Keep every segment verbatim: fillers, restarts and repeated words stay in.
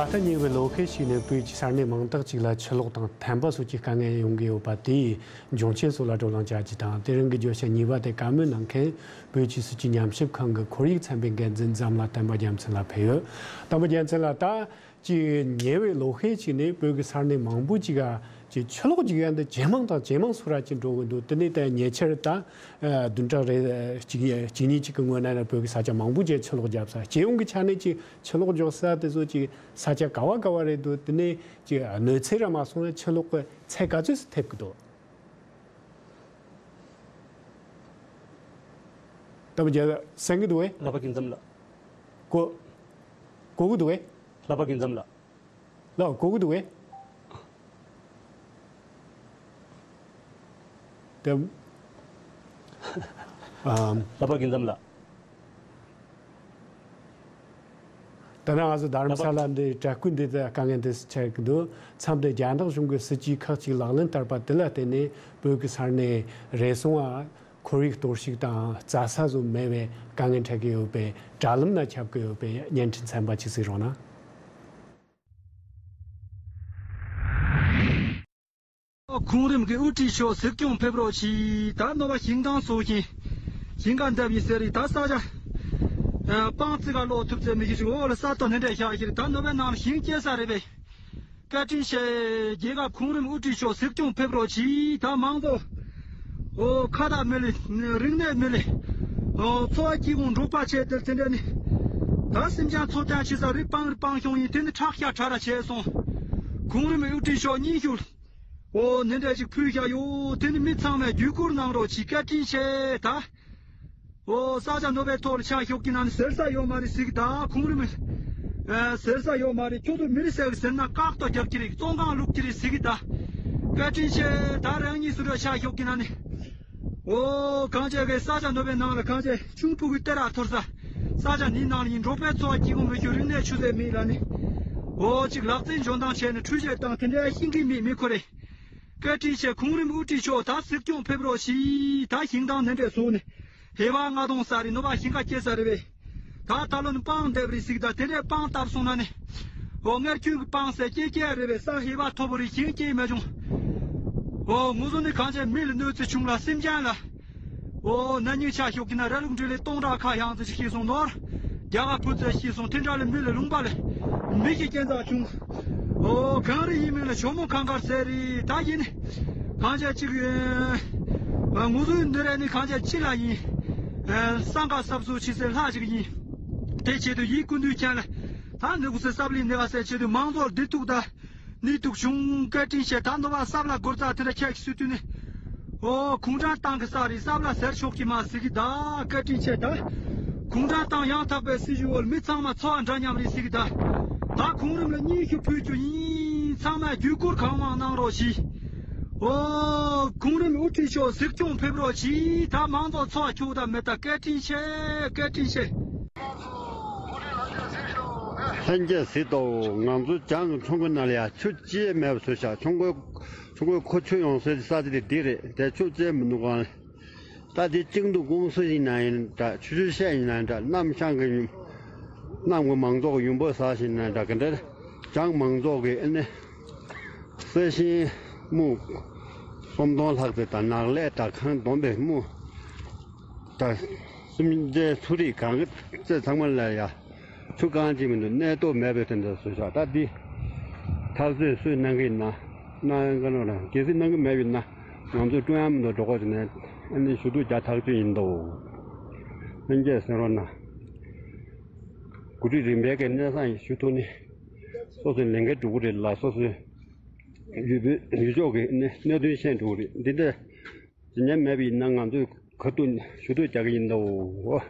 ད་ཉེ་བའི་ལོ་ཤས་ཤིག་ནས་བོད་ཀྱི་ས་གནས་མང་དག་ཅིག་ལ་ཆུ་ལོག་དང་ཐན་པ་སོགས་ཀྱི་དཀའ་ངལ་ཡོང་གི་ཡོད་པ་དེས་འབྱུང་རྐྱེན་སོགས་ལ་བགྲོ་གླེང་བྱ་རྒྱུ་དང་། དེ་རིང་གི་བརྗོད་བྱ་གཉིས་པ་དེ་བཀའ་མོལ་གནང་མཁན་བོད་ཀྱི་སྲིད་བྱུས་ཉམས་ཞིབ་ཁང་གི་ཁོར་ཡུག་ཚན་པའི་འགན་འཛིན་འཛམ་ལྷ་བསྟན་པ་རྒྱལ་མཚན་ལགས་ཕེབས་ཡོད། བསྟན་པ་རྒྱལ་མཚན་ལགས། ད་ཅིག་ཉེ་བའི་ལོ་ཤས་ཤིག་ནས་བོད་ཀྱི་ས་གནས་མང་པོ་ཅིག་ག་ཅིག་ཆུ་ལོག་འཇིགས་ཡ་འདི་ཇེ་མང་དང་ཇེ་མང་སུ་ར་ཅིག་འགྲོ་གི་འདུག་དེ་ནས་ད་ཉེ་ཆར་ད་ཨ་བདུན་ཕྲག་རེ་གཅིག་གཅིག་གཉིས་གཅིག་གི་སྔོན་ན་བོད་ཀྱི་ས་ཆ་མང་པོ་ཅིག་ཆུ་ལོག་བརྒྱབ་ས། སྤྱི་ཡོངས་ཀྱི་ཆ་ནས་ཅིག་ཆུ་ལོག་འཇོག་ས་དེ་ཚོ་ཅིག་ས་ཆ་ག་བ་ག་བ་རེད་འདུག་དེ་ནས་ཅིག་གནོད་འཚེ་ར་མ་སོང་ན་ཆུ་ལོག་གི་ཚད་ག་ཚོད་སུ་ཐེབས་ཀྱི་འདུག་ད་བར་རྒྱ་གསན་གྱི་འདུག་གས། ལྷག་པ་སྐལ་བཟང་ལགས། གོ་གོ་གི་འདུག་གས། ལྷག་པ་སྐལ་བཟང་ལགས། ལགས། གོ་གི་འདུག་གས། དེ། ཨམ། ལྷག་པ་སྐལ་བཟང་ལགས། ད་ནང་ང་ཚོ་དྷ་རམ་ས་ལ་འདི་དྲ་སྐུལ་འདི་དག་དཀའ་ངལ་འདི་འཕྲད་ཀྱི་འདུག་མཚམས་དེ་རྒྱ་ནག་གཞུང་གི་སྲིད་ཇུས་ཁག་ཅིག་ལག་ལེན་བསྟར་བ་དེ་ལ་བརྟེན་ནས་བོད་ཀྱི་ས་གནས་རེ་ཟུང་ང་ཁོར་ཡུག་གཏོར་བཤིག་དང་རྩྭ་ས་བཟོ་མེད་པའི་དཀའ་ངལ་འཕྲད་ཀྱི་ཡོད་པའི། དྲ་ལམ་ན་ཁྱབ་ཀྱི་ཡོད་པའི་བརྙན་འཕྲིན་ཚན་པ་ཅིག་གཟིགས་རོགས་གནང་། གོང་རིམ་གྱི་དབུ་ཁྲིད་མཆོག་གཟིགས་སྐྱོང་ཕེབས་རོགས་གྱིས། ད་ནོར་བ་ཞིང་ཐང་སོགས་ཤིང་ཞིང་ཁ་འདེབས་ཡིན་ཟེར་རེད། ད་ས་ཆ་སྤང་རྩི་ཁ་ལོག་ཐུབ་ཚད་མི་ཤེས་ཤིང་འོག་ལ་ས་སྟོང་ནན་འདྲ་བཞག་ཤེར། ད་ནོར་བའི་ནང་ལ་ཞིང་སྐྱེ་ས་རེད་པས། བཀའ་དྲིན་ཆེ། རྒྱལ་ཁབ་གོང་རིམ་དབུ་ཁྲིད་མཆོག་གཟིགས་སྐྱོང་ཕེབས་རོགས་གྱིས། ད་མང་ཚོགས་ཨོ་ཁ་བཏགས་མི་ལི་རིག་གནས་མི་ལི་ཨོ་འཚོ་བ་སྐྱིད་གོང་འགྲོ་པ་བྱས་དེར་དེ་འདྲ་ནི་ད་སེམས་ཅན་འཚོ་སྐྱོང་བྱེད་ས་རི་སྤང་རི་སྤང་གཤོང་ཡིན། དེ་ནི་ཁྲག་ཤ་ཁྲ་ར་བྱས་སོང་། གོང་རིམ་དབུ་ཁྲིད་མཆོག་སྙན་ཞུ་ཨོ་ནན་འདྲ་ཞིག་ཕུལ་བཞག་ཡོད། དེ་ནི་མི་ཚང་མས་བརྒྱུད་སྐུར་གནང་རོགས་གྱིས། བཀའ་དྲིན་ཆེ། ད། ཨོ་ས་ཆ་ནོར་བའི་ཐོག་ལ་ཆ་ཤོག་གི་ནང་ནས་ཟེར་ས་ཡོད་མ་རེད་ཟིག་ད་གོང་རིམ་ཨ་ཟེར་ས་ཡོད་མ་རེད། ཁྱོད་ཚོ་མི་རེད་ཟེར་གི་ཟེར་ན་བཀག་རྡོ་རྒྱབ་ཀྱི་རེད། བཙོན་ཁང་བླུག་གི་རེད་ཟིག་གི་ད། བཀའ་དྲིན་ཆེ། ད་རང་ཉིད་སུ་ར་ཆ་ཤོག་གི་ནང་ནས་ཨོ་གང་བྱས་གི་ས་ཆ་ནོར་བའི་ནང་ལ་གང་བྱས་ཆུང་ཕུ་གི་སྟེར་ར་ཐོར་ས། ས་ཆ་ནི་ནང་ལ་ཡིན་འགྲོ་པའི་འཚོ་བ་སྐྱིད་གོང་མི་ཤོར་རིག་གནས་ཆུ་ཚད་མེད་ལ་ནི་ཨོ་ཅིག་ལག་རྩལ་འཇོན་ཐང་བྱས་ནས་འཕྲུལ་ཆས་བཏང་དེ་འདྲའི་ཤིང་གི་མི་མི་ཁོ་རེད། བཀའ་དྲིན་ཆེ། གོང་རིམ་དབུ་ཁྲིད་མཆོག་ད་གཟིགས་སྐྱོང་ཕེབས་རོགས་གྱིས། ད་ཞིང་ཐང་ནན་འདྲས་བཟོས་ནས་ཧེ་བག་ལྔ་སྟོང་ས་རེད། ནོར་བ་ཞིང་ཁ་སྐྱེ་ས་རེད་པས། ད་ད་ལོ་ནི་སྤང་འདེབས་རེད་ཟིག་ད་དེ་འདྲས་སྤང་བཏབ་སོང་ན་ནི་ཨོ་སྔར་ཁྱོད་ཀྱི་སྤང་ཟས་སྐྱེ་སྐྱེ་རེད་པས། ས་ཧེ་བག་མཐོ་པོ་རེད། ཞིང་སྐྱེ་མ་བྱུང་། ཨོ་ངོ་སོ་ནི་གང་བྱས་མི་ལ་གནོད་འཚེ་བྱུང་ལ་སེམས་ཅན་ལ། ཨོ་ན་ནིང་ཆ་ཤོག་གི་ན་ར་ལུག་འདྲེ་ལས་སྟོང་ཕྲག་ཁ་ཡང་ཙི་ཤི་སོང་། ནོར་རྒྱ་གར་བུ་ཙེ་ཤི་སོང་། དེ་འདྲ་ལས་མི་ལ་ལུང་པ་ལས་མི་ཤི་རྐྱེན་ཙག་བྱུང་། ཨོ་གངས་རི་ཡིན་མིན་ལ་ཇོ་མོ་གངས་དཀར་ཟེར་རེད། ད་ཡིན་གང་བྱས་ཅིག་ཨ་ངུ་ཟུག་འདི་རེད་ནི་གང་བྱས་ཅི་ལ་ཡིན། ཨ་སང་ག་སབ་སུ་ཆི་ཟེར་ལྷ་ཞིག་ཡིན། དེ་ཆེད་དུ་ཡིད་ཀུན་འདུས་ཁྱེད་ལ་ད་ནི་གུ་སེ་སབ་ལི་ནི་ག་སེ་ཆེད་དུ་མང་ཚོགས་འདི་ཐུག་ད། ནི་དུག་བྱུང་། བཀའ་དྲིན་ཆེ། ད་ནོ་བ་སབ་ལ་སྒོར་རྩ་དེ་འདྲ་ཁྱེད་ཀྱི་སུ་དུས་ནི། ཨོ་གུང་ཁྲན་ཏང་གི་ས་རི་སབ་ལ་ཟེར་ཆོག་གི་མ་ཟིག་གི་ད། བཀའ་དྲིན་ཆེ་ད། གུང་ཁྲན་ཏང་ཡང་དག་པའི་སྲིད་བྱུས་འོག་མི་ཚང་མ་འཚོ་བ་འདྲ་མཉམ་རེད་ཟིག་གི་ད། ད་གོང་རིམ་ལ་སྙན་ཞུ་ཕུལ་རྒྱུ་ཡིན། ཚང་མ་བརྒྱུད་སྐུར་གང་མང་གནང་རོགས་ཞེས། ཨོ་གོང་རིམ་དབུ་ཁྲིད་མཆོག་གཟིགས་སྐྱོང་ཕེབས་རོགས་ཞེས། ད་མང་ཚོགས་འཚོ་བ་ཆོག་ད་མེད་ད། བཀའ་དྲིན་ཆེ། བཀའ་དྲིན་ཆེ། ལྷན་རྒྱས་གཟིགས་དང་། ང་ཚོ་བྱང་གི་ཆུ་མགོའི་ནང་ལ་ཡ་ཆུ་ཅི་ཡང་མེད་པ་བཟོས་ཤག་ཆུ་མགོའི་ཆུ་མགོའི་མཁོ་ཆུ་ཡོང་སའི་ས་ཆ་དེ་འདི་རེད། དེ་ཆུ་ཅི་ཡང་མི་འདུག་ག་ད་དེ་ཅིང་དུ་ཀུང་སི་ཡིན་ན་ཡིན་འདྲ། ཆུ་ཆུ་ཤད་ཡིན་ན་འདྲ། གནམ་བྱང་གི་གནམ་གྱི་མང་ཚོགས་ཀྱི་ཡོང་འབབ་ཟ་ཞིག་ཡིན་ན་འདྲ། ག་འདྲ་བྱང་མང་ཚོགས་ཀྱི་ཨ་ནི་ས་ཞིང་སྨུག་སུམ་སྟོང་ལྷག་ཙམ་དང་ནགས་ལས་དང་ཁང་སྡོམ་པའི་སྨུག་དང་སུམ་མདའི་མཐོ་རིས་གང་གི་རྩེ་ཚང་མ་ལ་ཡ། ཆུ་རྐང་གཅིག་མི་འདུག་གནས་སྟོབས་མེད་པའི་དོན་དུ་བཟོས་ཤག་ད་འདི་ཐག་གཅོད་སུས་གནང་གི་ཡིན་ན། གནང་ག་ནོ་རང་གལ་སྲིད་གནང་གི་མེད་པ་ཡིན་ན་ང་ཚོ་ཀྲུང་དབྱང་མི་འདུག་འགྲོ་དགོས་ཀྱི་ནས་ཨ་ནི་ཞུ་གཏུག་རྒྱག་ཐག་གཅོད་ཡིན་འདུག་ལྷན་རྒྱས་གསན་རོགས་གནང་། འགོ་ཁྲིད་རིམ་པའི་གི་གནས་སྟངས་ཞུ་ཐུབ་ནི། སོ་སོའི་ལས་འགན་སྒྲུབ་ཀྱི་རེད་ལ། སོ་སོའི་ཡུལ་བོད་ཡུལ་ཕྱོགས་ཀྱི་གནས་གནད་དོན་ཤེས་འགྲོ་གི་རེད། འདི་འདྲ་ཇི་སྙམ་མེད་པ་ཡིན་ན་ང་ཚོས་ག་དུས་ཞུ་གཏུག་རྒྱག་གི་ཡིན་འདུག་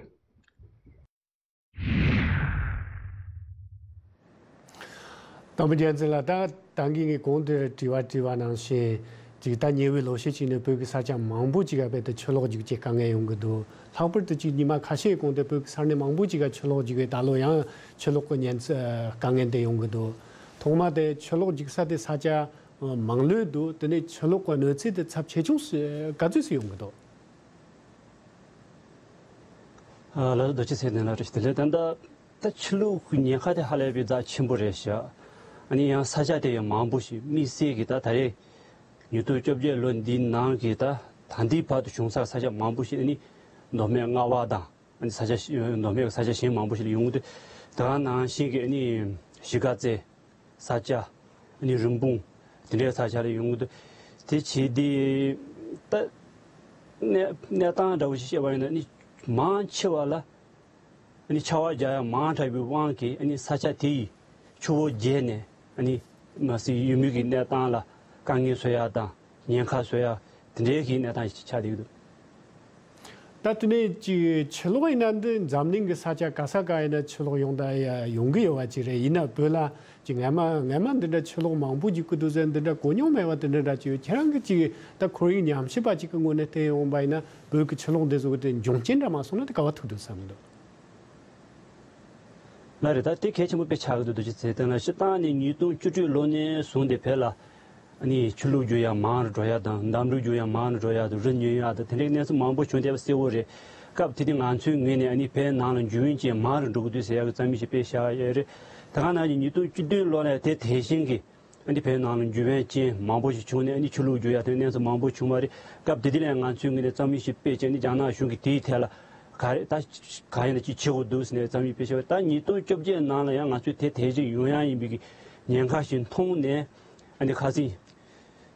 དང་པོ་རྒྱལ་མཚན་ལགས། ད་ད་གིན་ངས་གོང་དུ་དྲི་བ་དྲིས་པ་ནང་བཞིན་ཅིག་ད་ཉེ་བའི་ལོ་ཤས་ཤིག་ནས་བོད་ཀྱི་ས་ཆ་མང་པོ་ཅིག་ག་རྦད་དེ་ཆུ་ལོག་རྒྱུག་ཅིག་དཀའ་ངལ་ཡོང་གི་འདུག་ལྷག་པར་དུ་ཅིག་ཉི་མ་ཁ་ཤས་གོང་དུ་བོད་ཀྱི་ས་གནས་མང་པོ་ཅིག་ག་ཆུ་ལོག་རྒྱུག་པས་ད་ལོ་ཡང་ཆུ་ལོག་གི་ཉེན་ཚ་དཀའ་ངལ་དེ་ཡོང་གི་འདུག་ཐོག་མ་དེ་ཆུ་ལོག་རྒྱུག་ས་དེ་ས་ཆ་མང་ལོས་འདུག་དེ་ནས་ཆུ་ལོག་གི་གནོད་འཚེ་དེ་ཚབས་ཆེ་ཆུང་སུ་ག་ཚོད་སུ་ཡོང་གི་འདུག་ཨ་ལགས་རྡོ་རྗེ་ཚེ་བརྟན་ལགས་བཀྲ་ཤིས་བདེ་ལེགས། ད་ལྟ་ད་ཆུ་ལོག་གི་ཉེན་ཁ་དེ་ཧ་ལས་པའི་རྩ་ཆེན་པོ་རེད་ཤག་ཨ་ནི་ཡང་ས་ཆ་དེ་ཡང་མང་པོ་ཞིག་དམིགས་བསལ་གྱི་ད་ད་རེས་ཉིས་སྟོང་བཅོ་བརྒྱད་ལོ་འདིའི་ནང་གི་ད་ད་ལྟའི་བར་དུ་བྱུང་ས་ས་ཆ་མང་པོ་ཞིག་ཨ་ནི་མདོ་སྨད་རྔ་བ་དང་། ཨ་ནི་ས་ཆ་ཞིག་མདོ་སྨད་ཀྱི་ས་ཆ་གཞན་མང་པོ་ཞིག་ལ་ཡོང་གི་འདུག་དེ་ག་ནང་བཞིན་གྱི་ཨ་ནི་གཞིས་ཀ་རྩེ་ས་ཆ། ཨ་ནི་རིན་སྤུངས་དེ་འདྲའི་ས་ཆ་ལ་ཡོང་གི་འདུག་དེ་བྱས་དུས་ད་གནས་གནས་སྟངས་འདྲ་བོ་ཞིག་བཤད་པ་ཡིན་ན་ཨ་ནི་མང་ཆེ་བ་ལ། ཨ་ནི་ཆར་པ་རྒྱག་ཡ་མང་དྲགས་པའི་དབང་གིས་ཨ་ནི་ས་ཆ་དེ་ཡི་ཆུ་བོ་བརྒྱལ་ནས་ཨ་ནི་མ་སྲིད་ཡུལ་མི་གི་གནས་སྟངས་ལ་དཀའ་ངལ་བཟོ་ཡ་དང་ཉེན་ཁ་བཟོ་ཡ་དེ་འདྲའི་གི་གནས་སྟངས་ཤིག་ཆགས་བསྡད་ཀྱི་འདུག་ད་དེ་ནས་ཅིག་ཕྱི་ལོགས་ཡིན་ན་འདི་འཛམ་གླིང་གི་ས་ཆ་ག་ས་ག་ཡིན་ན་ཕྱི་ལོགས་ཡོང་ད་ཡ་ཡོང་གི་ཡོད་པ་ཅིག་རེད། ཡིན་ན་བོད་ལ་ཅིག་སྔ་མ་སྔ་མ་འདི་འདྲ་ཕྱི་ལོགས་མང་པོ་ཅིག་སྐུ་དུས་ཚོད་འདི་འདྲ་གོ་མྱོང་མེད་པ་དེ་འདྲ་འདྲ་ཅིག་ཡོད། ཁྱེད་རང་གི་ཅིག་ད་ཁོར་ཡུག་ཉམས་ཞིབ་པ་ཅིག་གི་ངོས་ནས་བལྟས་ཡོང་བ་ཡིན་ན་བོད་ཀྱི་ཕྱི་ལོགས་འདི་ཚོ་གི་དེ་འབྱུང་རྐྱེན་འདྲ་མ་སོང་ན་དེ་ག་བ་ཐུག་འདུག་བསམ་གི་འདུག་ལགས་རེད། ད་དེ་གལ་ཆེན་པོ་དཔེ་ཆགས་ཀྱི་འདུག་རྡོ་རྗེ་ཚེ་བརྟན་ལགས། སྤྱིར་བཏང་ནས་ཉིས་སྟོང་བཅུ་དྲུག་ལོ་ནས་བཟུང་སྟེ་བོད་ལ་ཨ་ནི་ཆུ་ལོག་རྒྱུག་ཡ་མང་རུ་འགྲོ་ཡ་དང་འདམ་རུད་རྒྱུག་ཡ་མང་རུ་འགྲོ་ཡ་དང་རི་ཉིལ་ཡ་དང་དེ་འདྲའི་གནས་ཚུལ་མང་པོ་བྱུང་བསྡད་པ་གསལ་བོ་རེད། སྐབས་དེ་དུས་ང་ཚོའི་ངོས་ནས་ཨ་ནི་བོད་ནང་ལ་འགྱུར་བ་ཅན་མང་རུ་འགྲོ་གི་འདུག་ཟེར་ཡ་གི་རྩོམ་ཡིག་ཞིག་དཔེ་བཞག་ཡོད་རེད། དེ་ག་ནང་བཞིན་ཉིས་སྟོང་བཅུ་བདུན་ལོ་ནས་དེ་དེ་བཞིན་གྱི་ཨ་ནི་བོད་ནང་ལ་འགྱུར་བ་ཅན་མང་པོ་ཞིག་བྱུང་ནས་ཨ་ནི་ཆུ་ལོག་རྒྱུག་ཡ་དང་གནས་ཚུལ་མང་པོ་བྱུང་བ་རེད། སྐབས་དེ་དུས་ལ་ང་ཚོའི་ངོས་ནས་རྩོམ་ཡིག་ཞིག་སྤེལ་བྱས་ནས་རྒྱ་ནག་གཞུང་གིས་དེའི་ཐད་ལ་ག་རེ་ད་ག་ཡིན་ན་ཅིག་བྱེད་དགོས་འདུག་ཟེར་ནས་རྩོམ་ཡིག་སྤེལ་བྱས་པ། ད་ཉིས་སྟོང་བཅོ་བརྒྱད་ནང་ལ་ཡང་ང་ཚོས་དེ་དེ་བཞིན་ཡོང་ཡ་ཡིན་པའི་གི་ཉེན་ཁ་ཞིག་མཐོང་ནས་ཨ་ནི་ཁ་སང་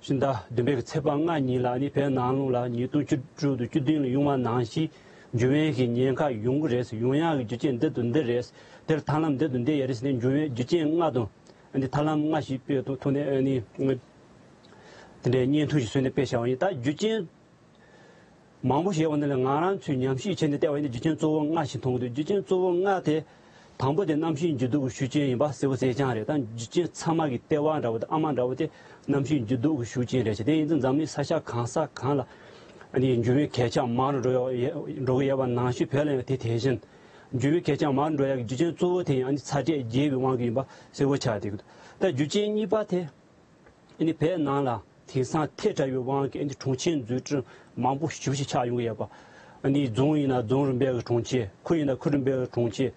ཕྱི་ཟླ་བདུན་པའི་གི་ཚེས་པ་ལྔ་ཉིན་ལ་ཨ་ནི་བོད་ནང་ལོགས་ལ་ཉིས་སྟོང་བཅུ་དྲུག་དང་བཅུ་བདུན་ལ་ཡོང་བ་ནང་བཞིན་འགྱུར་བའི་གི་ཉེན་ཁ་ཡོང་གི་རེད་ཟེར། ཡོང་ཡ་གི་རྒྱུ་རྐྱེན་འདི་དང་འདི་རེད། དེར་ཐབས་ལམ་འདི་དང་འདི་ཡོད་རེད་ཟེར་ནས་འགྱུར་བའི་རྒྱུ་རྐྱེན་ལྔ་དང་། ཨ་ནི་ཐབས་ལམ་ལྔ་ཞིག་སྤེལ་ཐོག་ཐོག་ནས་ཨ་ནི་དེ་འདྲའི་བརྙན་ཐུང་ཞིག་བཟོས་ནས་སྤེལ་བཞག་པ་ཡིན། ད་རྒྱུ་རྐྱེན་མང་པོ་ཞིག་ཡོད་པ་འདི་ལ་ང་རང་ཚོས་ཉམས་ཞིབ་བྱས་ནས་བལྟས་པ་ཡིན་ན་རྒྱུ་རྐྱེན་གཙོ་བོ་ལྔ་ཞིག་མཐོང་གི་འདུག་རྒྱུ་རྐྱེན་གཙོ་བོ་ལྔ་དེ་དང་པོ་དེ་གནམ་གཤིས་འགྱུར་ལྡོག་གི་ཤུགས་རྐྱེན་ཡིན་པ་གསལ་པོ་གསལ་རྐྱང་རེད། ད་རྒྱུ་རྐྱེན་ཚང་མ་གི་ལྟེ་བ་འདྲ་བོ་དང་ཨ་མ་འདྲ་བོ་དེ་གནམ་གཤིས་འགྱུར་ལྡོག་གི་ཤུགས་རྐྱེན་རེད་ཅེས། དེ་ཡིན་ཙང་འཛམ་གླིང་ས་ཆ་གང་ས་གང་ལ་ཨ་ནི་འགྱུར་བའི་གད་ཆག་མང་རུ་འགྲོ་ཡ་འགྲོ་གི་ཡོད་པ་ནང་བཞིན་བོད་ལ་ཡང་དེ་དེ་བཞིན་འགྱུར་བའི་གད་ཆག་མང་རུ་འགྲོ་ཡ་གི་རྒྱུ་རྐྱེན་གཙོ་བོ་དེ་ཡང་ཨ་ནི་ཚ་དྲོད་རྒྱས་པའི་དབང་གིས་ཡིན་པ་གསལ་པོ་ཆགས་བསྡད་ཀྱི་འདུག་ད་རྒྱུ་རྐྱེན་གཉིས་པ་དེ། ཨ་ནི་བོད་ནང་ལ་དེང་སང་ཐལ་དྲགས་པའི་དབང་གིས་ཨ་ནི་གྲོང་ཁྱེར་འཛུགས་སྐྲུན་མང་པོ་ཞེ་པོ་ཞིག་ཆགས་ཡོང་གི་ཡོད་པ། ཨ་ནི་རྫོང་ཡིན་ན་རྫོང་རིམ་པའི་གྲོང་ཁྱེར། ཁུལ་ཡིན་ན་ཁུལ་རིམ་པའི་གྲོང་ཁྱེར།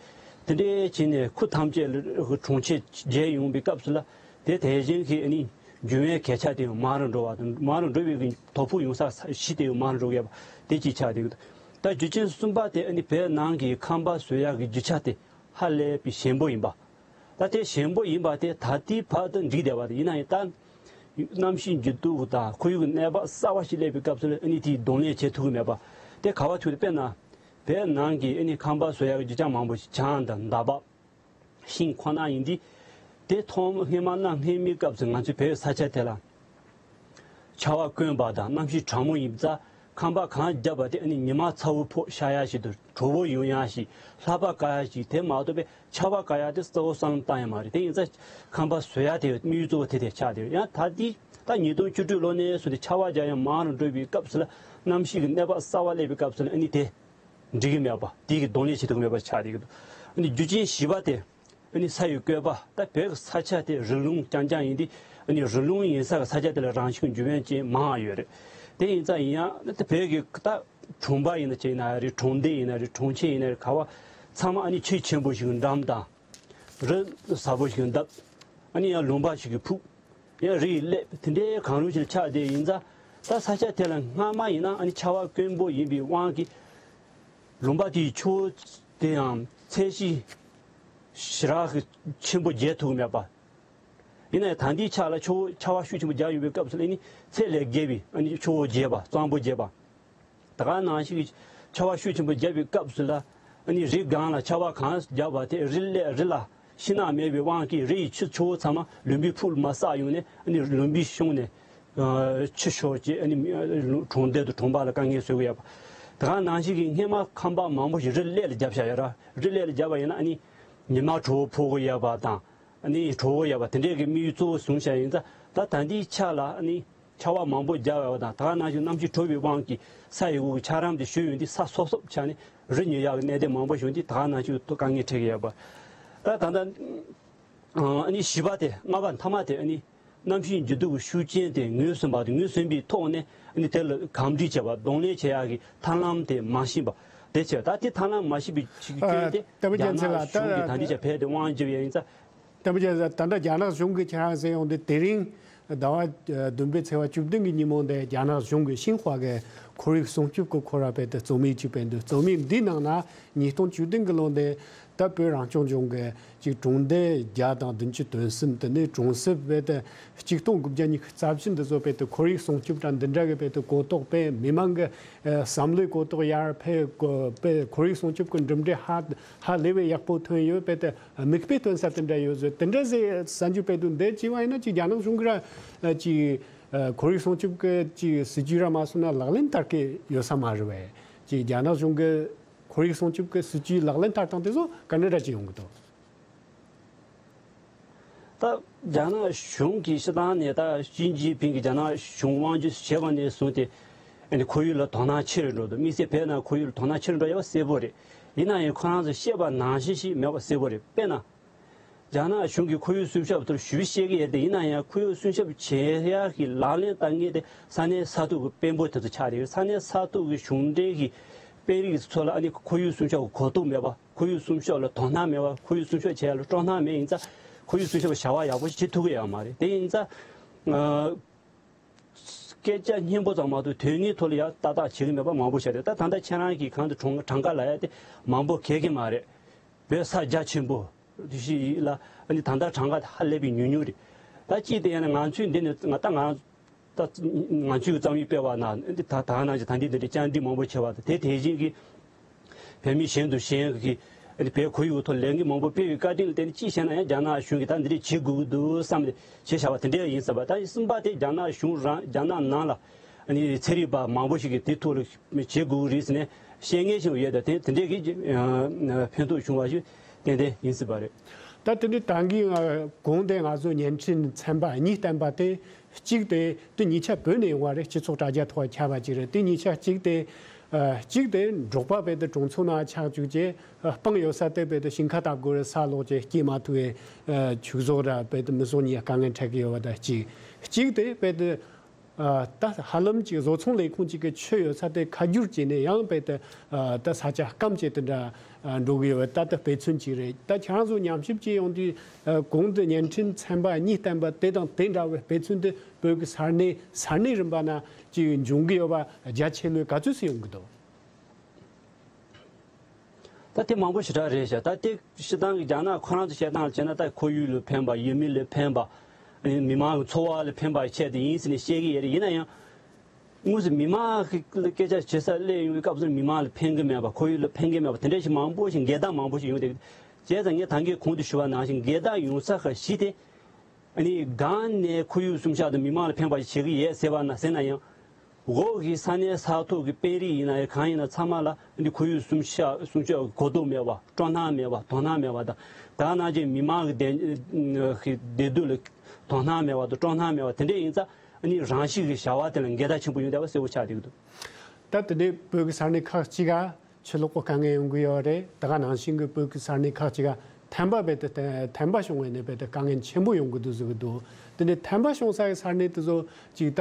དེ་འདྲའི་བྱས་ནས་ཁུལ་ཐམས་ཅད་ལ་གྲོང་ཁྱེར་རྒྱས་ཡོང་བའི་སྐབས་སུ་ལ་དེ་དེ་བཞིན་གྱི་ཨ་ནི་འགྱུར་བའི་གད་ཆག་དེ་ཡང་མང་རུ་འགྲོ་བ་དང་མང་རུ་འགྲོ་བའི་གི་དོ་ཕོག་ཡོང་ས་གཞི་དེ་ཡང་མང་རུ་འགྲོ་གི་ཡོད་པ་དེ་གཅིག་ཆགས་བསྡད་ཀྱི་འདུག་ད་རྒྱུ་རྐྱེན་གསུམ་པ་དེ་ཨ་ནི་བོད་ནང་གི་ཁང་པ་བཟོ་ཡག་གི་རྒྱུ་ཆ་དེ་ཧ་ལས་པའི་ཞན་པོ་ཡིན་པ། ད་དེ་ཞན་པོ་ཡིན་པ་དེ་ད་ལྟའི་བར་དུ་འགྲིག་བསྡད་པ་དེ་ཡིན་ན་ཡང་ད་གནམ་གཤིས་འགྱུར་ལྡོག་དང་ཁོར་ཡུག་གི་གནས་བབ་གསར་བ་ཞིག་སླེབས་པའི་སྐབས་སུ་ལ་ཨ་ནི་དེའི་གདོང་ལེན་བྱེད་ཐུབ་ཀྱི་མེད་པ་དེ་ག་བ་ཐུག་དེ། དཔེར་ན་བོད་ནང་གི་ཨ་ནི་ཁང་པ་བཟོ་ཡག་གི་རྒྱུ་ཆ་མང་པོ་ཞིག་གྱང་དང་མདའ་འབག་ཤིང་ཁོ་ན་ཡིན་དུས་དེ་ཐོག་སྔོན་མ་གནའ་སྔ་མོའི་སྐབས་སུ་ང་ཚོའི་བོད་ས་ཆ་དེ་ལ། ཆར་པ་དཀོན་པ་དང་གནམ་གཤིས་གྲང་མོ་ཡིན་ཙང་ཁང་པ་གང་བརྒྱབ་པ་དེ་ཨ་ནི་ཉི་མ་ཚ་བོ་ཕོག་ཤར་ཡ་ཞིག་དང་དྲོ་པོ་ཡོང་ཡ་ཞིག་ལྷགས་པ་དཀའ་ཡ་ཞིག་དེ་མ་གཏོགས་པའི་ཆར་པ་དཀའ་ཡ་དེ་གཙོ་བོ་བསམ་བློ་བཏང་ཡ་མ་རེད། དེ་ཡིན་ཙང་ཁང་པ་བཟོ་ཡ་དེ་དམིགས་ཡུལ་གཙོ་བོ་དེ་དེ་ཆགས་བསྡད་ཡོད། ཡང་ད་ལྟའི་ད་ཉིས་སྟོང་བཅུ་དྲུག་ལོ་ནས་བཟུང་སྟེ་ཆར་པ་རྒྱག་ཡ་མང་རུ་འགྲོ་བའི་སྐབས་སུ་ལ་གནམ་གཤིས་ཀྱི་གནས་བབ་གསར་བ་སླེབས་པའི་སྐབས་སུ་ལ་ཨ་ནི་དེ་འགྲིག་གི་མེད་པ་དེ་གི་གདོང་ལེན་བྱེད་ཐུབ་ཀྱི་མེད་པ་ཆགས་བསྡད་ཀྱི་འདུག་ཨ་ནི་རྒྱུ་རྐྱེན་བཞི་པ་དེ། ཨ་ནི་ས་ཡི་བཀོད་པ། ད་བོད་ཀྱི་ས་ཆ་དེ་རི་ལུང་རྐྱང་རྐྱང་ཡིན་དུས་ཨ་ནི་རི་ལུང་ཡིན་ས་གི་ས་ཆ་དེ་ལ་རང་བཞིན་གྱི་འགྱུར་བ་ཅན་མང་ཡོད་རེད། དེ་ཡིན་ཙང་ཡིན་ཡང་ད་བོད་ཀྱི་ད་གྲོང་པ་ཡིན་ན་ཅི་ཡིན་ན་རེད། གྲོང་སྡེ་ཡིན་ན་རེད། གྲོང་ཁྱེར་ཡིན་ན་རེད། ག་བ་ཚང་མ་ཨ་ནི་ཆུ་ཆེན་པོ་ཞིག་གི་འགྲམ་དང་རི་ཟབ་པོ་ཞིག་གི་འདབས། ཨ་ནི་ཡང་ལུང་པ་ཞིག་གི་ཕུག་ཡང་རི་ཡི་ཀླད་དེ་འདྲའི་གང་རུང་ཞིག་ལ་ཆགས་བསྡད་ཡིན་ཙང་། ད་ས་ཆ་དེ་ལ་སྔ་མ་ཡིན་ན་ཨ་ནི་ཆར་པ་དཀོན་པོ་ཡིན་པའི་དབང་གིས་ལུང་པ་དེའི་ཆུ་བོ་དེ་ཡང་ཚད་གཞི་ཞེ་དྲག་གི་ཆེན་པོ་བརྒལ་ཐུབ་ཀྱི་མེད་པ། ཡིན་ན་ཡང་ད་ལྟའི་ཆ་ལ་ཆུ་བོ་ཆར་པ་ཤུགས་ཆེན་པོ་རྒྱག་ཡོང་བའི་སྐབས་སུ་ལ་ཨ་ནི་ཚད་ལས་བརྒལ་བའི་ཨ་ནི་ཆུ་བོ་རྒྱས་པ། གཙང་པོ་རྒྱས་པ། ད་ག་ནང་བཞིན་གྱི་ཆར་པ་ཤུགས་ཆེན་པོ་བརྒྱབ་པའི་སྐབས་སུ་ལ་ཨ་ནི་རི་སྒང་ལ་ཆར་པ་གང་བརྒྱབ་པ་དེ་རི་ཀླད་རི་ལ་ཤིང་ནགས་མེད་པའི་དབང་གིས་རི་ཡི་ཆུ་ཆུ་བོ་ཚང་མ་ལུང་པའི་ཕུག་ལ་མར་བསགས་ཡོང་ནས་ཨ་ནི་ལུང་པའི་གཤོང་ནས་ཆུ་ཤོར་བྱས། ཨ་ནི་གྲོང་སྡེ་དང་གྲོང་པ་ལ་དཀའ་ངལ་བཟོ་གི་ཡོད་པ། ད་ག་ནང་བཞིན་གྱི་སྔོན་མ་ཁང་པ་མང་པོ་ཞིག་རི་ཀླད་ལ་བརྒྱབ་བཞག་ཡོད་ར། རི་ཀླད་ལ་བརྒྱབ་པ་ཡིན་ན་ཨ་ནི་ཉི་མ་དྲོ་པོ་ཕོག་གི་ཡོད་པ་དང་། ཨ་ནི་དྲོ་པོ་ཡོད་པ་དེ་འདྲའི་གི་དམིགས་ཡུལ་གཙོ་བོ་བཟུང་བཞག་ཡིན་ཙང་། ད་ད་ལྟའི་ཆ་ལ་ཨ་ནི་ཆར་པ་མང་པོ་རྒྱག་ཡོད་པ་དང་། ད་ག་ནང་བཞིན་གནམ་གཤིས་དྲོ་བའི་དབང་གིས་ས་ཡི་འོག་གི་ཆགས་རིམ་དེ་ཞུ་ཡོང་དུས་ས་སོབ་སོབ་ཆགས་ནས་རི་ཉིལ་ཡག་གི་གནད་དོན་མང་པོ་བྱུང་སྟེ་ད་ག་ནང་བཞིན་དུ་དཀའ་ངལ་འཕྲད་ཀྱི་ཡོད་པ། ད་ད་ལྟ་ཨ་ནི་བཞི་པ་དེ། ལྔ་པ་མཐའ་མ་དེ་ཨ་ནི་གནམ་གཤིས་འགྱུར་ལྡོག་གི་ཤུགས་རྐྱེན་དེ་ངོས་ཟིན་པ་དང་ངོས་ཟིན་པའི་ཐོག་ནས་ཨ་ནི་དེ་ལ་གང་འདྲི་བྱས་པ་གདོང་ལེན་བྱེད་ཡག་གི་ཐབས་ལམ་དེ་མ་ཤེས་པ་དེ་བྱས། ད་དེ་ཐབས་ལམ་མ་ཤེས་པའི་ཆེད་དུ་སྐྱོན་དེ་ལྟ་བུ་རྒྱ་རྒྱལ་མཚན་ལགས། ནག་གཞུང་གིས་ད་ལྟའི་ཆར་བོད་དེ་དབང་བསྒྱུར་ཡ་ཡིན་ཙང་། ད་ད་ལྟ་རྒྱ་ནག་གཞུང་གིས་ཁྱེད་རང་ཟེར་ཡོང་དུས། དེ་རིང་ཟླ་བ་བདུན་པའི་ཚེས་པ་བཅུ་བདུན་གྱི་ཉིན་མོ་འདི་རྒྱ་ནག་གཞུང་གིས་ཤིན་ཧྭ་གི་ཁོར་ཡུག་སྲུང་སྐྱོབ་ཀྱི་སྐོར་ལ་དཔེ་དེ་རྩོམ་ཡིག་ཅིག་སྤེལ་འདུག་རྩོམ་ཡིག་འདིའི་ནང་ན་ཉིས་སྟོང་བཅུ་བདུན་གྱི་ལོ་འདི་ད་བོད་རང་སྐྱོང་ལྗོངས་ཀྱི་ཅིག་གྲོང་རྡལ་བརྒྱ་དང་བདུན་ཅུ་དོན་གསུམ། དེ་ནས་གྲོང་གསེབ་དཔེ་དེ་གཅིག་སྟོང་དགུ་བརྒྱ་ཉི་ཤུ་རྩ་བཞི་འདི་ཚོ་དཔེ་དེ་ཁོར་ཡུག་སྲུང་སྐྱོབ་དང་འདི་འདྲ་གི་དཔེ་དེ་གོ་རྟོགས་སྤེལ། མི་མང་གི་ཨ་བསམ་བློའི་གོ་རྟོགས་ཡར་འཕེལ། གོ་དཔེ་ཁོར་ཡུག་སྲུང་སྐྱོབ་ཀྱི་གྲུབ་འབྲས་ཧ་ཧ་ལས་པའི་ཡག་པོ་ཐོན་ཡོད། དཔེ་དེ་མིག་དཔེ་སྟོན་ས་དེ་འདྲ་ཡོད་ཟེར། དེ་འདྲ་ཟེར་གསར་འགྱུར་སྤེལ་འདུག་འདི་བྱས་པ་ཡིན་ན་ཅིག་རྒྱ་ནག་གཞུང་གིས་ར་ཅིག་ཨ་ཁོར་ཡུག་སྲུང་སྐྱོབ་ཀྱི་ཅིག་སྲིད་ཇུས་ར་མ་སོང་ན་ལག་ལེན་བསྟར་གི་ཡོད་ས་མ་རེད་པས། ཅིག་རྒྱ་ནག་གཞུང་གིས་ཁོར་ཡུག་སྲུང་སྐྱོབ་ཀྱི་སྲིད་ཇུས་ལག་ལེན་བསྟར་སྟངས་དེ་ཚོ་ག་འདྲ་འདྲ་ཅིག་ཡོང་གི་འདུག་ད་རྒྱ་ནག་གཞུང་གིས་སྤྱིར་བཏང་ནས་ད་ཞི་ཅིན་ཕིང་གིས་རྒྱ་ནག་གཞུང་དབང་སྒྱུར་བྱས་པ་ནས་བཟུང་སྟེ། ཨ་ནི་ཁོར་ཡུག་ལ་དོ་སྣང་ཆེ་རུ་འགྲོ་འདུག་དམིགས་བསལ་བོད་ནང་ཁོར་ཡུག་ལ་དོ་སྣང་ཆེ་རུ་འགྲོ་ཡོད་པ་གསལ་པོ་རེད། ཡིན་ན་ཡང་ཁོ་རང་ཚོས་བཤད་པ་ནང་བཞིན་ཞིག་མེད་པ་གསལ་པོ་རེད། དཔེར་ན། རྒྱ་ནག་གཞུང་གིས་ཁོར་ཡུག་སྲུང་སྐྱོབ་ཐོག་ཞུ་བཤད་ཀྱི་ཡོད་དེ། ཡིན་ན་ཡང་ཁོར་ཡུག་སྲུང་སྐྱོབ་བྱེད་ཡག་གི་ལག་ལེན་བསྟར་མཁན་དེ་ས་གནས་ས་ཐོག་གི་དཔོན་པོ་དེ་ཚོ་ཆགས་རེད། ས་གནས་ས་ཐོག་གི་གཞུང་འབྲེལ་གྱི་དཔོན་རིགས་ཚོ་ལ་ཨ་ནི་ཁོར་ཡུག་སྲུང་སྐྱོབ་ཀྱི་གོ་རྟོགས་མེད་པ། ཁོར་ཡུག་སྲུང་སྐྱོབ་ལ་དོ་སྣང་མེད་པ། ཁོར་ཡུག་སྲུང་སྐྱོབ་བྱེད་ཡག་ལ་སྤྲོ་སྣང་མེད་ཡིན་ཙང་། ཁོར་ཡུག་སྲུང་སྐྱོབ་བྱ་བ་ཡག་པོ་ཞིག་བྱེད་ཐུབ་ཀྱི་ཡོད་མ་རེད། དེ་ཡིན་ཙང་། ཨ། སྐད་ཆ་སྙན་པོ་ཙམ་མ་གཏོགས་དོན་དངོས་ཐོག་ལ་ཡང་ཏག་ཏག་བྱེད་ཀྱི་མེད་པ་མང་པོ་ཞིག་རེད། ད་ད་ལྟ་ཁྱེད་རང་གིས་གང་དུ་གྲངས་གྲངས་ཀ་ལབ་ཡ་དེ་མང་པོ་གས་ཀྱི་མ་རེད། བོད་ས་རྒྱ་ཆེན་པོ་དེ་ཞིག་ལ་ཨ་ནི་ད་ལྟ་གྲངས་ཀ་ཧ་ལས་པའི་ཉུང་ཉུང་རེད། ད་ཅིག་དེ་ཡང་ན་ང་ཚོའི་འདི་ནས་ང་ད་ང་ད་ང་ཚོའི་རྩོམ་ཡིག་སྤེལ་བ་ན་འདི་ད་ད་ནང་བཞིན་ད་འདི་འདི་འདྲའི་བཅར་འདྲི་མང་པོ་བྱས་པ་དང་། དེ་དེ་བཞིན་གྱི་བོད་མི་གཞན་དང་གཞན་གྱིས་ཨ་ནི་བོད་ཁོར་ཡུག་ཐོག་ལས་འགུལ་མང་པོ་སྤེལ་བའི་བཀའ་དྲིན་ལ་བརྟེན་ནས། ཅིག་བྱས་ན་ཡང་རྒྱ་ནག་གཞུང་གིས་ད་འདི་འདྲས་བྱེད་དགོས་ཀྱི་འདུག་བསམ་ནས་བྱས་བཞག་པ་དེ་འདྲ་ཡིན་ཟེར་བ། ད་གསུམ་པ་དེ་རྒྱ་ནག་གཞུང་རང་རྒྱ་ནག་ནང་ལ་ཨ་ནི་ཚན་རིག་པ་མང་པོ་ཞིག་གིས་དེ་ཐོག་ལ་བྱེད་དགོས་ཀྱི་རེད་ཟེར་ནས་བཤད་མཁན་ཞིག་ཡོད། ད་དེ་དེ་འདྲས་ཀྱི་ཕན་ཐོགས་བྱུང་བ་ཞིག་ཏན་ཏན་ཡིན་སྲིད་པ་རེད། ད་དེ་འདྲའི་ད་གིན་གོང་དེ་ང་ཚོ་བརྙན་འཕྲིན་ཚན་པ་གཉིས་བསྟན་པ་དེ། གཅིག་དེ་དེ་གཉིས་ཆ་བོད་ནས་ཡོང་བ་རེད། སྤྱི་ཚོགས་དྲ་རྒྱ་ཐོག་ཁྱབ་པ་ཅིག་རེད། དེ་གཉིས་ཆ་གཅིག་དེ་ཨ་གཅིག་དེ་འབྲོག་པ་དཔེ་དེ་གྲོང་ཚོ་ནང་ཆགས་བཅུག་བྱས། ཨ་སྤང་ཡོད་ས་དེ་དཔེ་དེ་ཞིང་ཁ་བཏབ་དགོས་རེད། ས་སློག་བྱས་སྐྱེས་མ་ཐུབ་པའི་ཨ་ཕྱུགས་ཟོག་ར་དཔེ་དེ་མི་ཟོག་གཉིས་དཀའ་ངལ་འཕྲད་ཀྱི་ཡོད་པ་དང་གཅིག་གཅིག་དེ་དཔེ་དེ་ཨ་ད་ཧ་ལམ་ཅིག་བཟོ་ཚོང་ལས་ཁུངས་ཅིག་གི་ཆུ་ཡོད་ས་དེ་ཁ་བསྒྱུར་བྱས་ནས་ཡང་དཔེ་དེ་ཨ་ད་ས་ཆ་སྐམ་བྱས་དེ་འདྲ་ཨ་འགྲོ་གི་ཡོད་པ། ད་ལྟ་དཔེ་མཚོན་ཅིག་རེད། ད་ཁྱེད་རང་ཚོ་ཉམས་ཞིབ་བྱས་ཡོང་དུས་ཨ་གོང་དུ་བརྙན་འཕྲིན་ཚན་པ་གཉིས་བསྟན་པ་དེ་དང་དེ་འདྲ་བའི་དཔེ་མཚོན་དེ་བོད་ཀྱི་ས་གནས་ས་གནས་རིམ་པ་ན་ཅིག་འབྱུང་གི་ཡོད་པ་རྒྱ་ཆེ་ལོས་ག་ཚོད་ཙམ་ཡོང་གི་འདུག་ད་དེ་མང་པོ་ཞེ་དྲག་རེད་ཤག་ད་དེ་སྤྱིར་བཏང་གི་རྒྱ་ནག་ཁོ་རང་ཚོ་བཤད་སྟངས་ལ་བྱས་ན། ད་ཁོར་ཡུག་ལ་ཕན་པ། ཡུལ་མི་ལ་ཕན་པ། ཨ་ནི་མི་མང་གི་འཚོ་བ་ལ་ཕན་པ་ཆེད་དུ་ཡིན་ཟེར་ནས་བཤད་ཀྱི་ཡོད་རེད། ཡིན་ན་ཡང་། དངོས་སུ་མི་མང་གི་སྐད་ཆ་བྱེད་ས་སླེབས་ཡོང་བའི་སྐབས་སུ་མི་མང་ལ་ཕན་གྱི་མེད་པ། ཁོར་ཡུག་ལ་ཕན་གྱི་མེད་པ་དེ་འདྲ་ཞིག་མང་པོ་ཞིག་འགལ་ཟླ་མང་པོ་ཞིག་ཡོང་བསྡད་ཀྱི་འདུག་བྱས་ཙང་ངས་ད་གིན་གོང་དུ་ཞུ་བ་ནང་བཞིན་འགལ་ཟླ་ཡོང་ས་ཁག་གཞི་དེ། ཨ་ནི་སྒང་ནས་ཁོར་ཡུག་སྲུང་སྐྱོབ་དང་མི་མང་ལ་ཕན་པ་ཞིག་བྱེད་ཀྱི་ཡོད་ཟེར་བ་ན་ཟེར་ན་ཡང་། འོག་གི་ས་གནས་ས་ཐོག་གི་དཔོན་རིགས་ཡིན་ན་ཡང་གང་ཡིན་ན་ཚང་མ་ལ་ཨ་ནི་ཁོར་ཡུག་སྲུང་སྐྱོབ་སྲུང་སྐྱོབ་གོ་རྟོགས་མེད་པ། སྤྲོ་སྣང་མེད་པ། དོ་སྣང་མེད་པ་དང་། ད་ནང་བཞིན་མི་མང་གི་བདེ་གི་བདེ་སྡུག་ལ་དོ་སྣང་མེད་པ་དང་སྤྲོ་སྣང་མེད་པ་དེ་འདྲ་ཡིན་ཙང་། ཨ་ནི་རང་ཤུགས་ཀྱི་བྱ་བ་དེ་ལ་འགལ་ཟླ་ཆེན་པོ་ཡོང་བསྡད་པ་གསལ་པོ་ཆགས་བསྡད་ཀྱི་འདུག་ད་དེ་འདྲའི་བོད་ཀྱི་ས་གནས་ཁག་ཅིག་ག་ཆུ་ལོག་གི་དཀའ་ངལ་ཡོང་གི་ཡོད་རེད། དེ་ག་ནང་བཞིན་གྱི་བོད་ཀྱི་ས་གནས་ཁག་ཅིག་ག་ཐན་པ་རྦད་དེ་ཐན་པ་བྱུང་བའི་ནས་རྦད་དེ་དཀའ་ངལ་ཆེན་པོ་ཡོང་གི་འདུག་ཟེར་གྱི་འདུག་དེ་ནས་ཐན་པ་བྱུང་ས་ཡི་ས་གནས་དེ་ཚོ་ཅིག་ད་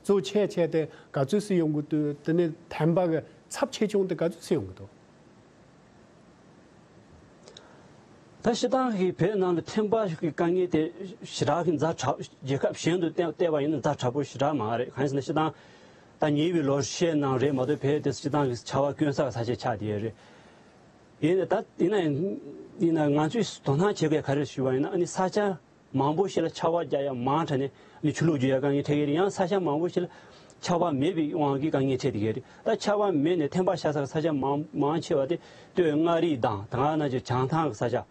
གཙོ་ཆེ་ཆེ་དེ་ག་ཚོད་ཙམ་ཡོང་གི་འདུག་དེ་ནས་ཐན་པ་གི་ཚབས་ཆེ་ཆུང་དེ་ག་ཚོད་ཙམ་ཡོང་གི་འདུག་ད་སྤྱིར་བཏང་གི་བོད་ནང་ལ་ཐན་པ་གི་དཀའ་ངལ་དེ་ཞེ་དྲག་གི་ཛ་དྲག་རྒྱལ་ཁབ་གཞན་དུ་བལྟས་བལྟས་པ་ཡིན་ན་ཛ་དྲག་པོ་ཞེ་དྲག་མ་རེད། གང་ཡིན་ཟེར་ན་སྤྱིར་བཏང་ད་ཉེ་བའི་ལོ་ཤས་ནང་རེད་མ་གཏོགས་བོད་དེ་སྤྱིར་བཏང་གི་ཆར་པ་དཀོན་ས་གི་ས་ཆ་ཆགས་བསྡད་ཡོད་རེད། ཡིན་ནའི་ད་ཡིན་ན་ཡིན་ན་ང་ཚོས་དོ་སྣང་བྱེད་དགོས་ག་རེ་ཞུ་བ་ཡིན་ན། ཨ་ནི་ས་ཆ་མང་པོ་ཞིག་ལ་ཆར་པ་རྒྱག་ཡ་མང་དྲགས་ནས་ཨ་ནི་ཆུ་ལོག་རྒྱུག་ཡ་དཀའ་ངལ་འཕྲད་ཀྱི་རེད། ཡང་ས་ཆ་མང་པོ་ཞིག་ལ་ཆར་པ་མེད་པའི་དབང་གིས་དཀའ་ངལ་འཕྲད་བསྡད་ཀྱི་རེད། ད་ཆར་པ་མེད་ནས་ཐན་པ་ཆགས་ས་ས་ཆ་མང་མང་ཆེ་བ་དེ་སྟོད་མངའ་རིས་དང་ད་ག་ནང་བཞིན་བྱང་ཐང་གི་ས་ཆ།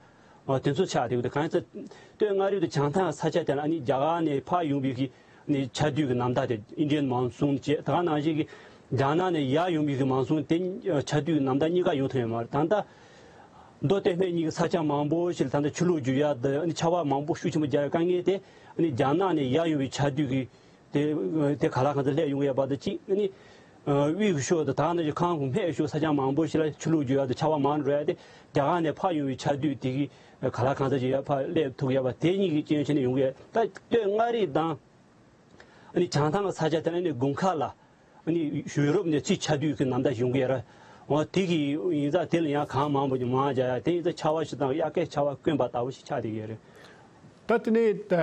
ཨ་དེ་ཚོ་ཆགས་བསྡད་ཀྱི་འདུག་གང་ཡིན་ཟེར་ན་སྟོད་མངའ་རིས་དང་བྱང་ཐང་ས་ཆ་དེ་ལ་ཨ་ནི་རྒྱ་གར་ནས་ཕར་ཡོང་བའི་གི་ཨ་ནི་ཆར་དུས་ཀྱི་ནམ་ཟླ་དེ། Indian monsoon བྱས། ད་ག་ནང་བཞིན་གི་རྒྱ་ནག་ནས་ཡར་ཡོང་བའི་གི་མོན་སུན་དེ་ཨ་ཆར་དུས་ཀྱི་ནམ་ཟླ་གཉིས་ཀ་ཡོང་ཐུབ་ཡོད་མ་རེད། ད་ལྟ་མདོ་སྟོད་སྨད་གཉིས་ཀྱི་ས་ཆ་མང་པོ་ཞིག་ལ་ད་ལྟ་ཆུ་ལོག་རྒྱུག་ཡ་དང་ཨ་ནི་ཆར་པ་མང་པོ་ཤུགས་ཆེན་པོ་རྒྱག་ཡ་དཀའ་ངལ་དེ་ཨ་ནི་རྒྱ་ནག་ནས་ཡར་ཡོང་བའི་ཆར་དུས་ཀྱི་དེ་དེ་ག་ལ་གང་འཚམ་སླེབས་ཡོང་གི་ཡོད་པ་དང་གཅིག་ཨ་ནི་དབུས་ཀྱི་ཕྱོགས་དང་ད་ག་ནང་བཞིན་ཁམས་ཁུལ་སྨད་ཕྱོགས་ས་ཆ་མང་པོ་ཞིག་ལ་ཆུ་ལོག་རྒྱུག་ཡ་དང་ཆར་པ་མང་རུ་འགྲོ་ཡ་དེ་རྒྱ་གར་ནས་ཕར་ཡོང་བའི་ཆར་དུས་དེ་གི་ག་ལ་གང་འཚམ་ཞིག་ཡར་ཕར་སླེབས་ཐུབ་ཡོད་པ་དེ་གཉིས་ཀྱི་རྐྱེན་བྱས་ནས་ཡོང་གི་ཡོད། ད་སྟོད་མངའ་རིས་དང་ཨ་ནི་བྱང་ཐང་གི་ས་ཆ་དེ་ལ་ཨ་ནི་དགུན་ཁ་ལ་ཨ་ནི་ཡུ་རོབ་ནས་ཚུར་ཆར་དུས་ཀྱི་ནམ་ཟླ་ཡོང་གི་ཡོད་རེད། འོ་དེ་གི་ཡིན་ཙང་དེ་ལ་ཡང་གང་མང་པོ་ཞིག་མང་རྒྱག་ཡ་དེ་ཡིན་ཙང་ཆར་པ་ཞིག་དང་དབྱར་ཁའི་ཆར་པ་དཀོན་པ་ལྟ་བུ་ཞིག་ཆགས་བསྡད་ཀྱི་ཡོད་རེད། ད་དེ་ནས་ད་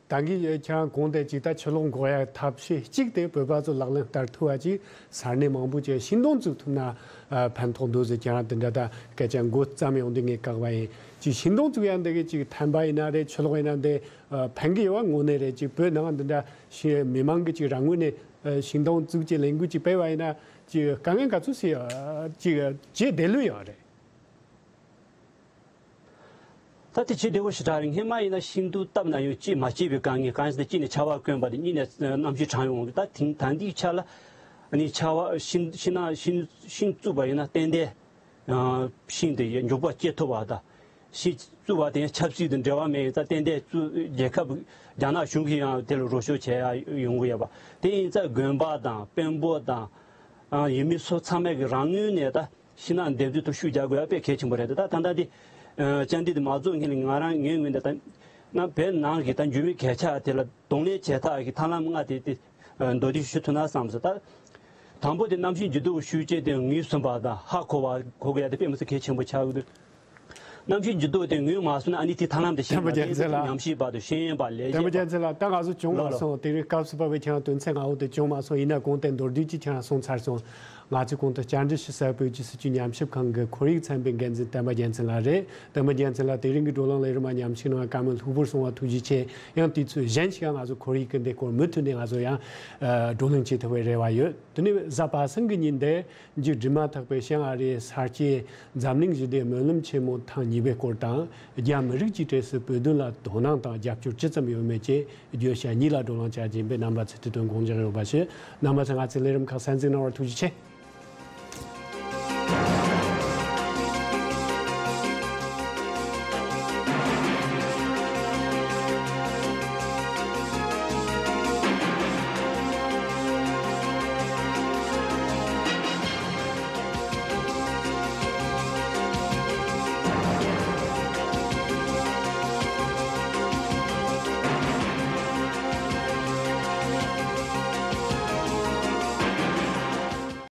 ད་གིན་ཁྱེད་རང་གོང་དེ་ཅིག་ད་ཆུ་ལོག་འགོག་ཡ་ཐབས་ཤེས་གཅིག་དེ་བོད་པ་ཚོ་ལག་ལེན་བསྟར་ཐུབ་པ་ཅིག་ས་གནས་མང་པོ་ཅིག་ཤིང་སྡོང་བཙུགས་ཐུབ་ན་ཨ་ཕན་ཐོགས་འདུག་ཟེར། ཁྱེད་རང་དེ་འདྲ་ད་སྐད་ཆ་མགོ་བརྩམས་ཡོང་དུས་ངས་བཀག་པ་ཡིན། ཅིག་ཤིང་སྡོང་བཙུགས་ཡ་འདི་གི་ཅིག་ཐན་པ་ཡིན་ན་རེད། ཆུ་ལོག་ཡིན་ན་འདི་ཨ་ཕན་གི་ཡོད་པ་དངོས་གནས་རེད། ཅིག་བོད་ནང་འདི་འདྲ་ཤི་མི་མང་གི་ཅིག་རང་ངོས་ནས་ཨ་ཤིང་སྡོང་བཙུགས་ཀྱི་ལས་འགུལ་ཅིག་སྤེལ་བ་ཡིན་ན་ཅིག་དཀའ་ངལ་ག་ཚོད་སེལ་ཡོད། ཅིག་བྱེད་བདེ་ལོས་ཡོད་རེད། ད་དེ་བྱེད་བདེ་བོ་ཞེ་དྲག་རེད། སྔོན་མ་ཡིན་ན་ཤིང་སྡོང་བཏབ་ན་ཡང་ཅིག་མ་སྐྱིད་པའི་དཀའ་ངལ། གང་ཡིན་ཟེར་ན་གཅིག་ནས་ཆར་པ་དཀོན་པ་དང་གཉིས་ནས་གནམ་གཤིས་གྲང་ཡོང་གི། ད་དེང་ད་ལྟའི་ཆ་ལ་ཨ་ནི་ཆར་པ་ཤིང་ཤིང་ནགས་ཤིང་ཤིང་བཙུགས་པ་ཡིན་ན་ཏན་ཏན་ཨ་ཤིང་དེ་མགྱོགས་པོ་སྐྱེ་ཐུབ་པ་དང་། ཤིང་བཙུགས་པ་དེ་ཡང་ཆབ་སྲིད་དང་འབྲེལ་བ་མེད། ད་ཏན་ཏན་བཙུགས་རྒྱལ་ཁབ་རྒྱ་ནག་གཞུང་གིས་ཡང་དེ་ལ་རོགས་སྐྱོར་བྱེད་ཡ་ཡོང་གི་ཡོད་པ། དེ་ཡིན་ཙང་དགོན་པ་དང་དཔོན་པོ་དང་ཨ་ཡུལ་མི་ཚོ་ཚང་མས་ཀྱི་རང་ངོས་ནས་ད་ཤིང་ནགས་འདེབས་འཛུགས་ཐོག་ཤུགས་རྒྱག་དགོས་ཡ་དཔེ་གལ་ཆེན་པོ་རེད། ད་ད་ལྟ་དེ་ཨ་བཅར་འདྲི་དེ་མ་རྫོགས་སྔོན་ལ་ང་རང་ངའི་ངོས་ནས་ད་ན་བོད་ནང་གི་ད་འགྱུར་བའི་གལ་ཆགས་དེ་ལ་གདོང་ལེན་བྱེད་ཐབས་ཀྱི་ཐབས་ལམ་ལྔ་དེ་དེ་མདོར་བསྡུས་ཞུ་ཐུབ་ན་བསམ་སོང་། ད་དང་པོ་དེ་གནམ་གཤིས་འགྱུར་ལྡོག་ཤུགས་ཆེ་དེ་ངོས་ཟིན་པ་དང་ཧ་གོ་བ་གོ་དགོས་ཡ་དེ་དཔེ་མི་སྲིད་གལ་ཆེན་པོ་ཆགས་ཀྱི་འདུག་གནམ་གཤིས་འགྱུར་ལྡོག་དེ་ངོས་མ་ཟིན་ན་ཨ་ནི་དེ་ཐབས་ལམ་དེ་ཤེས་པ་དེ་ཉམས་ཞིབ་པ་དང་ཤེས་ཡོན་པ་ལས་བྱེད་པ། བསྟན་པ་རྒྱལ་མཚན་ལགས། ད་ང་ཚོ་བྱུང་མ་སོང་། དེ་རིང་སྐབས་སུ་བབས་པའི་ཁྱེད་རང་དོན་ཚན་ལྔ་པོ་དེ་བྱུང་མ་སོང་། ཡིན་ན་གོང་དེ་མདོར་བསྡུས་ཀྱིས་ཁྱེད་རང་གསུངས་ཚར་སོང་། ང་ཚོས་གོང་དུ་བཅར་འདྲི་ཞུ་ས་བོད་ཀྱི་སྲིད་བྱུས་ཉམས་ཞིབ་ཁང་གི་ཁོར་ཡུག་ཚན་པའི་འགན་འཛིན་བསྟན་པ་རྒྱལ་མཚན་ལགས་རེད། བསྟན་པ་རྒྱལ་མཚན་ལགས་དེ་རིང་གི་བགྲོ་གླེང་ལས་རིམ་མ་ཉམས་ཞིབ་གནང་བར་བཀའ་མོལ་ལྷུག་པོར་གསུངས་པ་ཐུགས་རྗེ་ཆེ། ཡང་དུས་ཚོད་གཞན་ཞིག་ང་ཚོ་ཁོར་ཡུག་གི་འདི་སྐོར་མུ་མཐུད་ནས་ང་ཚོ་ཡང་ཨ་བགྲོ་གླེང་བྱེད་ཐུབ་པའི་རེ་བ་ཡོད། དེ་ནས་གཟའ་པ་སངས་ཀྱི་ཉིན་དེ་མཇུག་སྒྲིལ་མ་ཐག་པའི་བྱང་ཨ་རིའི་ས་སྐྱའི་འཛམ་གླིང་ཞི་བདེའི་སྨོན་ལམ་ཆེན་མོ་ཐེངས་གཉིས་པའི་སྐོར་དང་། རྒྱ་མི་རིགས་ཀྱི་གྲས་སུ་བོད་དོན་ལ་དོ་སྣང་དང་རྒྱབ་སྐྱོར་ཇི་ཙམ་ཡོད་མེད་བཅས་བརྗོད་བྱ་གཉིས་ལ་བགྲོ་གླེང་བྱ་རྒྱུ་ཡིན་པས་རྣམ་པ་ཚོས་དེ་དོན་དགོངས་འཇགས་ཡོད་པ་ཞུ། རྣམ་པ་ཚོས་ང་ཚོའི་ལས་རིམ་ཁག་གསན་གཟིགས་གནང་བར་ཐུགས་རྗེ་ཆེ།